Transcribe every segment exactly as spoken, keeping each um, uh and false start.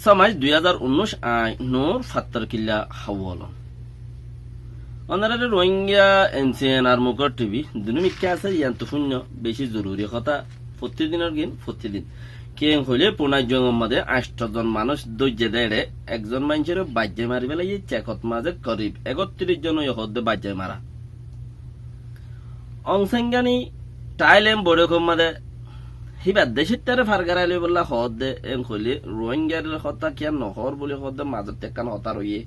Sómaic dui házar unnúic, aññí Nur Fattorkilla Hawolon. Ónorare Rohingya N C N R Mukor T V dunú mikká asé, yián tu fúinno beci zoruri hotá. Fottí dinor gin, fottí din. Kiyé hoilé Punai Juwongor mazé ancto zon manúic dóijje dé éçe, ekzon maincóre baijjé mari félaiyé, cekot mazé korib ekottiríc zon óiye hoódde baijjé mara. Ong Sengani Thailand boiçókor mazé híbar decóttáre fargarai loibolla hoódde, en hoilé Rohingyar hotá kiyá nohoór buli hoódde mazótte ekkán hotá roiyé.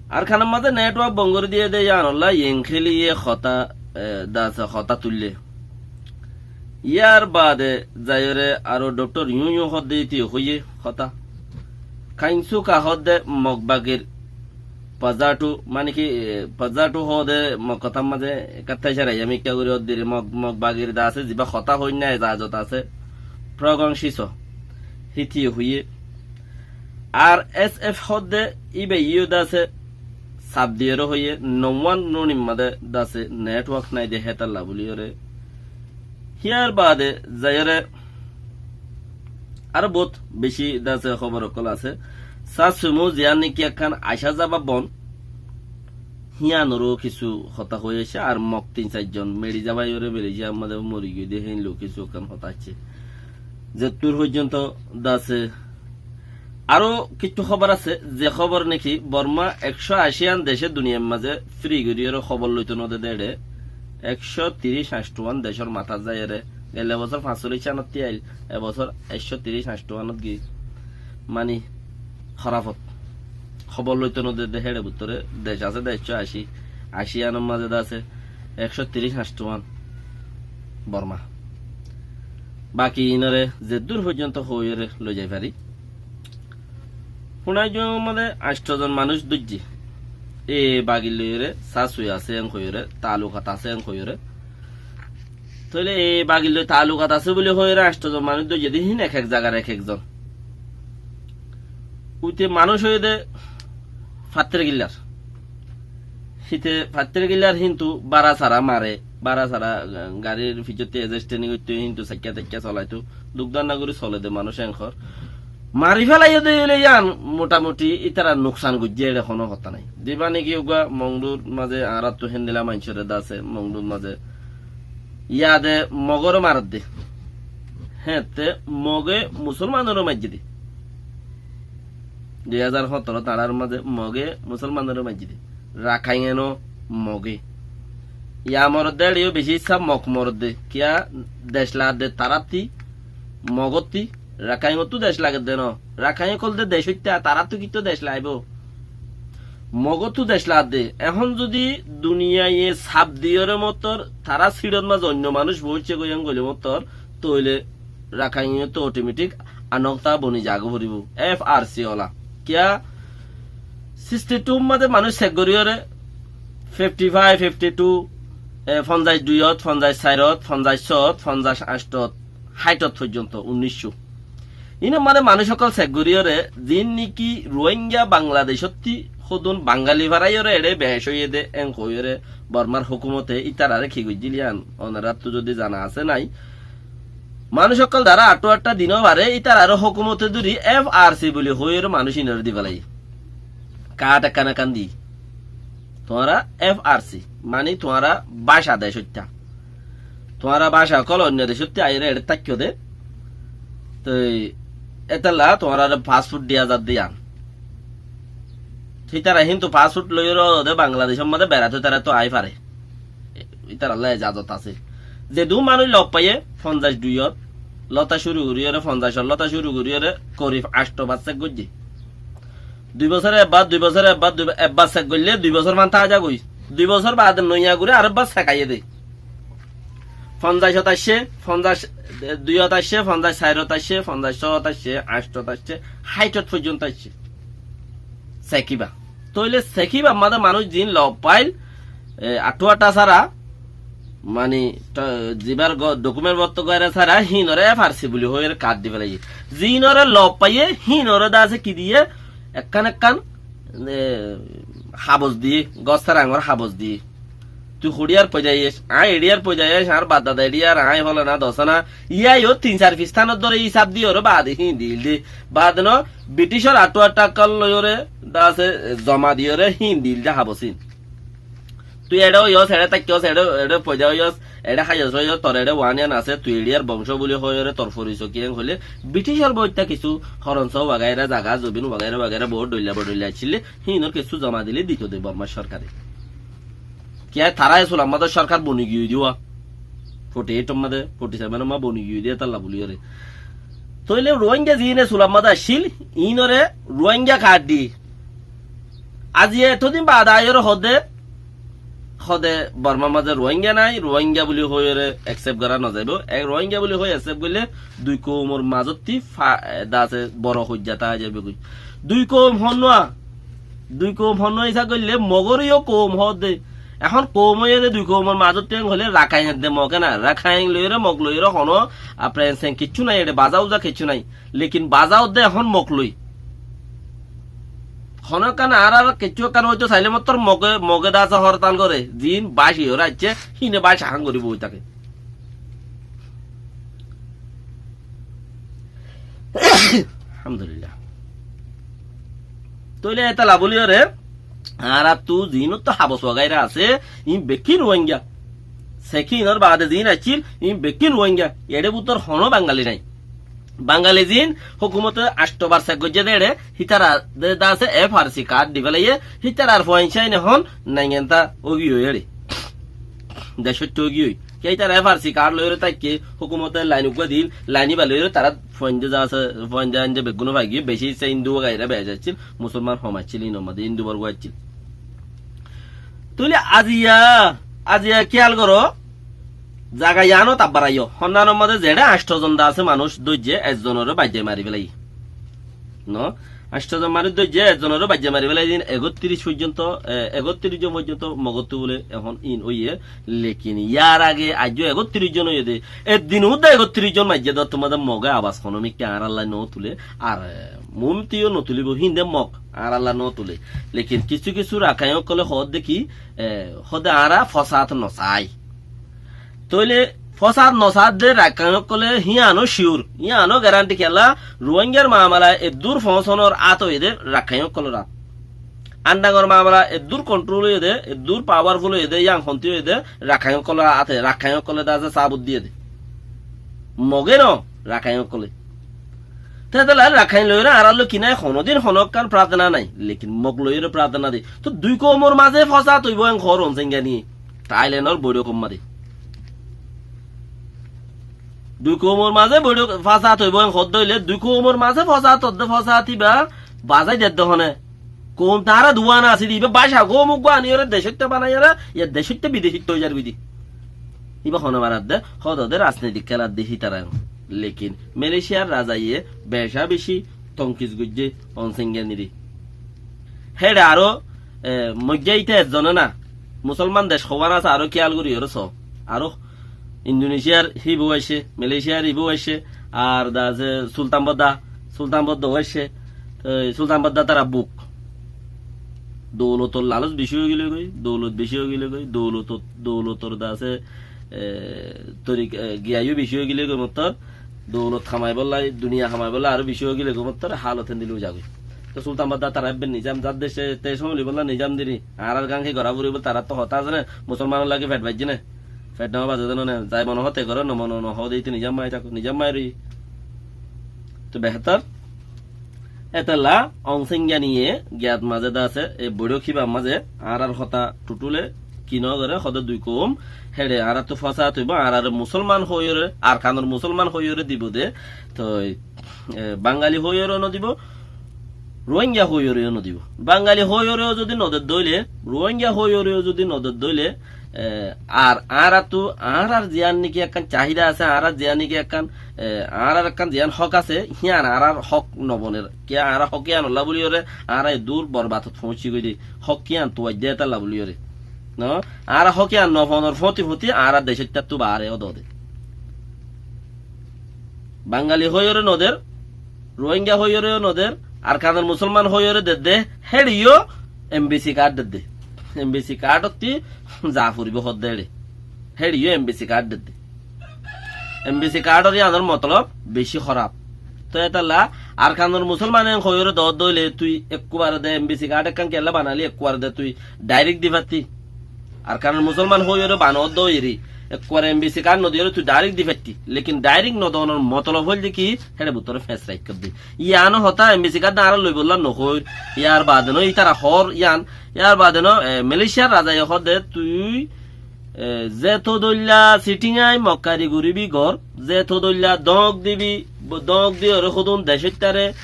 Arkanor mazé network bon gorí diyé dé yíanolla yeng héliye hotá, e, dase hotá tuillé. Yar baade zaiyóre aró Doctor Yu Yu hoódde íte hoiyé hotá. Kainsuka hoódde Mog bagir Pazatu, mani ki, e, Pazatu hoódde Mog hotár mazé ekkattá icara, yá mikká gorí hoódde re Mog, Mog bagir dase zibá hotá hoóinna ezazot asé. Progon Siso, híte hoiyé. R S F hoódde íba yó dase saf diyóre hoiyé, no one nunimma de dase network nai de hétalla buliyóre. Híyar baade zaiyóre aró bout beci dase hóbor ókkol asé. Sasumu ziyán niki ekkán aicá zaba bon, híyanoró kissú hotá hoi aiccé, ar Mog tin sair zon meçi zabaiyóre Malaysiar mazé mori giyé dé héinló kissú ekkán hotá aiccé. Zettur foijjonto dase aró kissú hóbor asé, ze hóbor niki Borma ekcó aci án dece duniyair mazé firi goríyóre hóbor loito no de dé éçe, ekcó tiríc ancto án decór matát zaiyóre, gelle bosór fañsollic ánottí ail, e bosór ekcó tiríc ancto ánot giyé, mani, hórafot. Hóbor loito no de dé héçe bútore dec asé dé ekcó aci, aci ánor mazé dase ekcó tiríc ancto án Borma. Baki inóre ze dur foijjonto hoiyóre loi zai fari. Funai Juwongor mazé ancto zon manúic dóijje. E bagir loiyóre sasui asé en hoiyóre, taalukat asé en hoiyóre. Tóile e bagir loi taalukat asé buli hoiyóre ancto zon manúic dóijje dé hín ek ek zagar ek ek zon. Uite manúic óiye dé fattér gillar. Híte fattér gillar híntu bára sara mare, bára sara, ah, garir fiçottí ezesténi goittó, híntu saikká taikká solaitóu, duk dánna gorí sole dé manúic enkor. Mari félaiyé dé óile yían motamuti ítara nuksan goijjé, éçe honó hotá nai. Zibá niki uggúa Mongdur mazé añáráttu héndilla maincóre dase, Mongdur mazé yade Mogoré maredde. Héñtte Moge Musolmanoré maijjé dé. Dui házar hóñtoro tañçar mazé Moge Musolmanoré maijjé dé. Rakainge no Moge. Ya moredde éçe yó beci issá Mog moredde. Kiyá dec laadde tarátti, Mogotti, Rakaingottú dec lagedde no. Rakain ókkol de dec óitta, taráttu kittó dec laibó. Mogóttu dec laadde. Ehón zudi duniyaiye saf diyóre mottor tará siçot mazé oinno manúic boóicce goi en goilé mottor, tóile Rakaingottú otometik anokta boni zagói foribó. F R C ola. Kiyá sixty two mazé manúic sek goríyóre, fifty five, fifty two, e, fonzaic duiyot, fonzaic sairot, fonzaic sót, fonzaic anctot, háitot foijjonto, unnícco. Inor mazé manúic ókkol sek goríyóre, ziín niki Ruáingga Bangladecótti hódun Bangali faraiyóre eçé bec óiye dé en hoiyóre Bormar hókumote ítararé ki goijjíl yían, onoráttu zudi zana asé nái. Manúic ókkol dara aththó aththá dinó fare, ítararé hókumote dóri F R C buli hoiyóre manúic inoré di félaiye. Kaáth ekkán ekkán di. Tuáñra F R C, mani tuáñra báca dec óitta. Tuáñra báca ókkol oinno decótti aiyóre eçé táikko dé. Toi étella tuáñrare passport diya zadde yían. Ítara híntu passport loiyóre de Bangladecór mazé beraito ítara to ai fare. Ítaralla ezazot asé. Zedún manúic lof faiyé, fonzaic duiyot lóta cúru goríyóre, fonzaicot lóta cúru goríyóre, korib ancto bar sek goijjé. Dui bosóre ebbar, dui bosóre ebbar, dui bo-, ebbar sek goillé dui bosór fán táa zagói. Dui bosór baade noiya gorí arekbar sek aiyé dé. Fonzaicot aiccé, fonzaic, e, duiyot aiccé, fonzaic sairot aiccé, fonzaic sóot aiccé, anctot aiccé, háitot foijjonto aiccé. Sek íba. Tóile sek íbar mazé manúic ziín lof fail, e, aththó aththá sára, mani, to, zibar go-, dokument bottor goira sára, híinoré F R C buli hoiyóre kaáth di félaiye. Ziínoré lof faiyé, híinoré de asé ki diyé, ekkán ekkán, e, haboz diyé, gossára angor haboz diyé. Tui hoçiyar foida aic, aññí eçiyar foida aic, añár bafdada eçiyar, aññí fólana dosana. Yíayo tin sair fistánor dóre hísab diyóre baade híin dil de. Baade no, Briticor aṭu aṭu akkán loiyóre, dase, zoma diyóre híin dil de habosín. Tui eçe óiyos, eçe táikkos, eçe, eçe foida óiyos, eçe háiyos óiyos, tor eçe waniyan asé, tui eçiyar bongcó buli hoiyóre, tor foriso kiyén hoilé, Briticor boitta kissú horon só wagaira, zaga, zobin wagaira, wagaira, bout dhoilla, bout dhoilla accíl, híinor kissú zoma dile dito de Bormar sorkare. Kiyá tará e sulammador sorkar boni giyói de wa. Forty eight or mazé, forty seven or mazé boni giyói de, étalla buliyóre. Tóile Ruáingga ziín e sulammadé accíl, iínore Ruáingga kaád di. Aziya etodin baade aiyóre hoóde, hoóde Bormar mazé Ruáingga nái, Ruáingga buli hoiyóre accept gorá nozaibóu. Ek Ruáingga buli hoi accept goillé dui koumor mazótti fa-, e, dase boro hoijja táa zaibói. Dui koum honnúa, dui koum honnúa hísab goillé Mogóre yó koum hoóde. Ehón koum óiye de dui koumor mazótti en hoilé Rakhaing edde Mog e na, Rakhaing loiyóre Mog loiyóre honó, a, pren sen kiccú nái, eçe bazá uzá kiccú nái. Lekin bazá udde ehón Mog loi. Honó ekkán añárar kiccú ekkán óito sailé mottor Moge, Moge dase hortal goré, ziín báci óre aiccé, híine báci ahán gorí boi táke. Alhamdulillah. Tóile étala buli óre, añárattu ziínottu habos wagaira asé, iín bekkín Ruáingga. Sekínor baade ziín accíl, iín bekkín Ruáingga. Eçé bútor honó Bangali nái. Bangali ziín hókumote ancto bar sek goijjé dé eçé, hítara de, de asé F R C kaád di félaiyé, hítarar fuain cáin ehón naingenta ógiyoi eçé. Decóitta ógiyoi. Kiyá hítara F R C kaád loiyóre táikke, hókumote lain uggúa diíl, lain íba loiyóre tará fuain de de asé, fuain de ain de beggúne fai giyói, beci issá Hindu wagaira beci accíl, Musolman hom accíl, inor mazé Hindu borgó accíl. Tóile aziya, aziya kiyal goró, zaga yiánot abbar aiyó. Honnanor mazé zeçé ancto zon de asé manúic dóijje, ekzonoré baijjai mari félaiyé. No? Ancto zon manúic dóijje, ekzonoré baijjai mari félaiyé din ekottiríc foijjonto, e, ekottiríc zon foijjonto Mogottu bóle ehón in óiye. Lekin yar age aijjó ekottiríc zon óiye dé. Eddin uddá ekottiríc zon maijjé dé, tómade Moge abas honó mikká añárallá no tulé. Ar, e, mumtiyó no tulibóu, híinde Mog añárallá no tulé. Lekin kissú kissú Rakhain ókkole hoódde ki, e, hoódde añára fosád nosai. Tóile fosád nosaádde Rakhain ókkole híyano ciur, híyano geranti kiyólla Ruáingar mamala eddúr foóñsonor át óiye dé Rakhain ókkolor át. Andangor mamala eddúr kontrol óiye dé, eddúr pawarful óiye dé, yían hontí óiye dé Rakhain ókkolor áte, Rakhain ókkole dase sábut diyé dé. Moge no, Rakhain ókkole. Te étella Rakhain loiyóre añárálloi ki nái, honódin honókkán práthana nái, lekin Mog loiyóre práthana dé. Tóu dui koumor mazé fosád óibou en hoór Onsenga niye. Tháilenor boiçókor mazé. Dui koumor mazé boiçók fosád óibou en hoódde óile, dui koumor mazé fosád ódde fosád íba bazái dedde hone. Koum tañára duwán asé dé, íba báca koum uggúa aníyore decóitta banaiyóre, yá decóitta bidecóitta ói zargói dé. Íba hone baradde, hoódde rajnitik kéladde hítara. Lekin Malaysiar razaye beca beci tonkis goijjé Onsenganire. Héçe aró, e, moijjá íte ezzone na, Musolman dec hoówan asé, aró kiyal gorí aró soó. Aró Indonesiar híbou aiccé, Malaysiar híbou aiccé, ar dase Sultan Bodda, Sultan Bodda aiccé, e, Sultan Bodda tara buk. Doulotor lalóc beci ói gilé goi, doulot beci ói gilé goi, doulotot, doulotor dase, e, torik, e, giyaiyó beci ói gilé goi mottor, doulot hamaibólla, duniya hamaibólla aró beci ói gilé goi mottor, hálot héndilla ói zagói. Tóu Sultan Bodda tara ebbe nizam, zar dece te somolibolla nizam diri, añárar gán ki gorá foribó, tarar tóu hotá asé né, Musolmanor lagi fet baijjé né, fet no baze de no né, zai mone hoó te goró, no mone no hoó de, íte nizam mai táko, nizam mai roi. Tóu behétor, étella Onsenganiye giyat mazé dase, e boiçók híbar mazé, añárar hotá thutule ki no goré, hoóde dui koum, héçe añárattu fosád óibou, añárare Musolman hoiyóre, Arkanor Musolman hoiyóre dibou de, toi, e, Bangali hoiyóre no dibou, Ruáinga hoiyóre no dibou. Bangali hoiyóre zodi no dedde óile, Ruáinga hoiyóre zodi no dedde óile, e, ar añárattu, añárar ziyán niki ekkán cahida asé, añárar ziyán niki ekkán, e, añárar ekkán ziyán hók asé, híyan añárar hók no boner. Kiyá añára hók yíanolla buli óre, añára eddúr borbatot foóñsi goi dé, hók yían tuaijjé étalla buli óre. No? Añára hók yían no fonor fóti fóti, añára decóittattu baáre ódode. Bangali hoiyóre no der, Ruáinga hoiyóre no der, Arkanor Musolman hoiyóre dedde, héçe yó M B C kaád dedde. Embesi kaádottí za foribóu hoódde héçe. Héçe yó embesi kaád dedde. Embesi kaád ór yíanor motolob bicí hóraf. Toi étalla Arkanor musólmane hoóiyoré doódde óile tui ekkubare de embesi kaád ekkán kiyólla banailí ekkubare de tui dhairek di fattí. Arkanor musólman hoóiyoré banoódde óiyeré ekkubare embesi kaád nodiyóre tui dhairek di fattí. Lekin dhairek nodoónor motolob óilde ki héçe bútore fes raikkódde. Yíano hotá embesi kaád de añára loibólla nohoóir. Yárbaade no ítara hoór yían, yárbaade no, e, Meléciar razaye hoódde tui E, zeto dóilla sitíñai mokkari goríbi gor, zeto dóilla dóñk dibi, dóñk diyóre hodún decóittare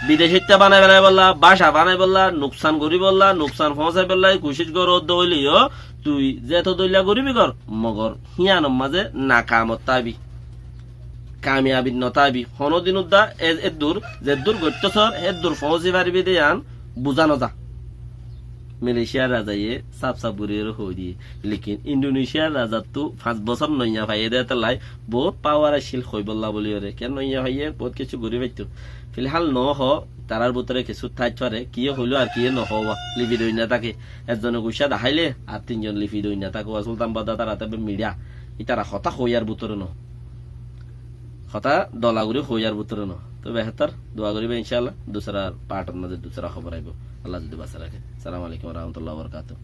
bidecóitta banai felaibólla, báca banaibolla, nuksan goríbolla, nuksan foóñsaibolla kucíc goródde óile yó, tui zeto dóilla goríbi gor, mogor híyanor mazé nakamot táibi. Kamiyabit notáibi. Honódin udda e-, eddur, zeddur goittó sór, eddur foóñsi faribí de yían buzá nozá. Meléciar razaye sáf sáf goríyoré hoói diyé. Lekin Indonéciar razattú fañs bosór noiya faiyé de étallai boóut pawar accíl hoibólla bóliyoré. Kiyá noiya faiyé boóut kessú gorí faittó. Filhál noó hoó, tarár bútore kessú táit fare, kiyé hoiló ar kiyé nohoówa, lifi doi notáke. Ezzone guccá daháile ar tinzon lifi doi notáke. Wa Sultan Badda tará táibe miçá. Ítara hotá hoóiyar bútore noó. Hotá dola gorí hoóiyar bútore noó. Toi behétor dua goríba incáalla. Dusára partor mazé dusára hóbor aibó. Allah zodi basai raké. Assalamu alaikum wa rahmatullahi wa barakatuhu.